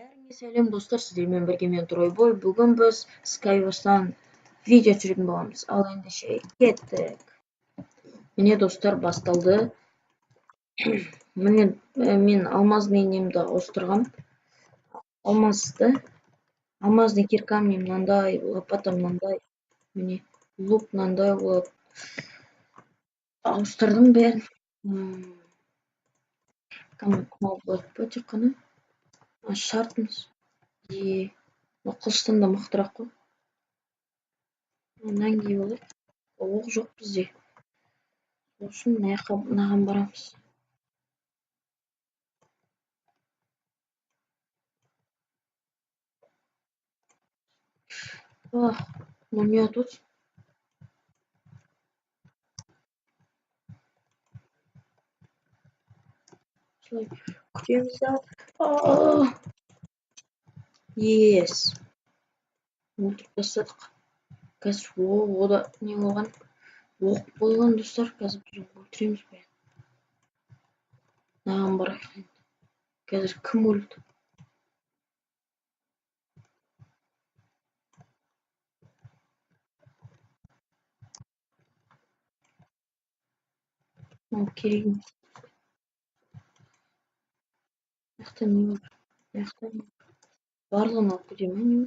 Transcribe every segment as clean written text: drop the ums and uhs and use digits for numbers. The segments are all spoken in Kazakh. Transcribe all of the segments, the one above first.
Бәріңе сәлем, достар, сіздермен бірге мен, Тройбой. Бүгін біз Skywars-тан видео түсіретін боламыз. Ал ендеше кеттік. Міне, достар, басталды. Міне, мен алмазный немді ауыстырғам. Алмазды. Алмазный кирка міне мынандай, лопата мынандай. Міне, лук мынандай болады. Ауыстырдым бәрін. Мынау болады па тек қана? Шартымыз. Е, мынау қылыштан да мықтырақ қой. Мынаны киіп алайық. Оқ жоқ бізде. Сол үшін мына жаққа, мынаған барамыз. Ах, мынау не атып отыр? Осылай күтеміз да. Ес. Өлтіріп тастадық. Қазір о да не болған? Оқ болған, достар. Қазір біз өлтіреміз бәрін. Мынаған барайық енді. Қазір кім өлді? Мынау керек емес. Мына жақта не бар? Мына жақта не бар? Барлығын алып кете ма, не?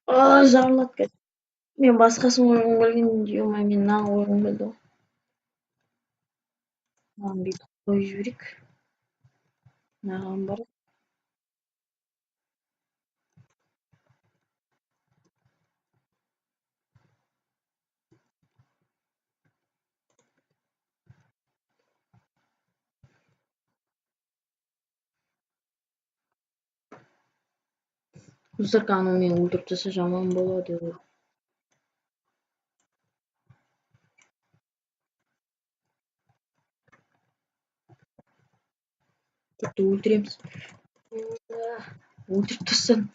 А, жарылады қазір. Мен басқасын қойғым келген, ё-моё, мен мынаны қойғым келді ғой. Мынаны бүйтіп қойып жіберейік. Мынаған барайық. Достар, анау мені өлтіріп тастаса жаман болады. Тіпті өлтіреміз. Өлтіріп тастадым.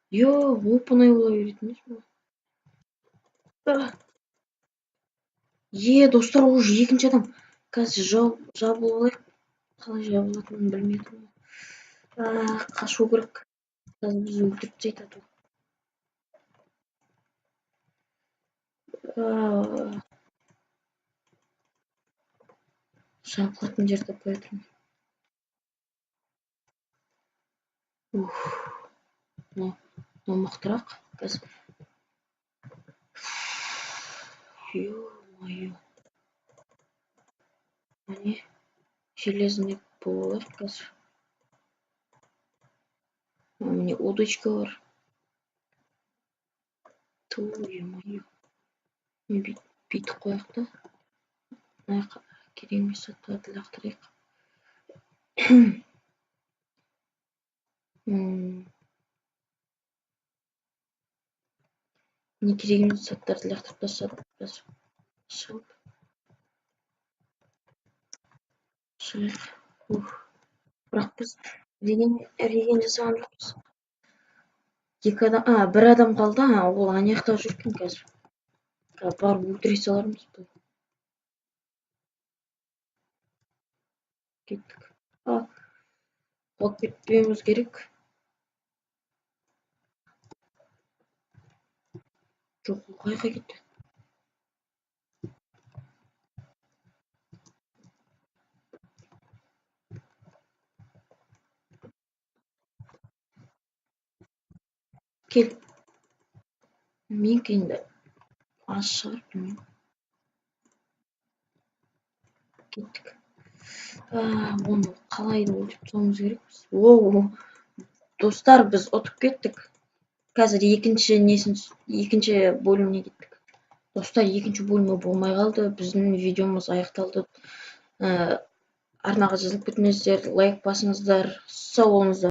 Ё, оп оңай бола беретін емес бұл. Е, достар, уже екінші адам. Қазір жабылып алайық. Қалай жабылатынын білмей тұрмын. Қашу керек. Қазір бізді өлтіріп тастайды. Жабылатын жер таппай жатырмын. Ух, мынау мықтырақ. Қазір. Ё-моё. Міне, железный болып алайық қазір. Міне, удочка бар. Ту, ё-моё. Бүйтіп қояйық та. Мына жаққа керек емес заттарды лақтырайық. Не керек емес заттарды лақтырып тастадық. Қазір шығып. Шығайық. Ух. Бірақ біз реген жасаған жоқпыз. Екі адам, бір адам қалды, ол ана жақта жүр екен қазір. Барып өлтіре салармыз бұл. Кеттік. Құлап кетпеуіміз керек. Жоқ, ол қай жаққа кетті? Кел. Менікі енді аз шығар, білмеймін. Кеттік. Оны қалай өлтіріп тастауымыз керекпіз. О, достар, біз ұтып кеттік. Қазір екінші несін, екінші бөліміне кеттік. Достар, екінші бөлімі болмай қалды. Біздің видеомыз аяқталды. Арнаға жазылып кетіңіздер, лайк басыңыздар. Сау болыңыздар.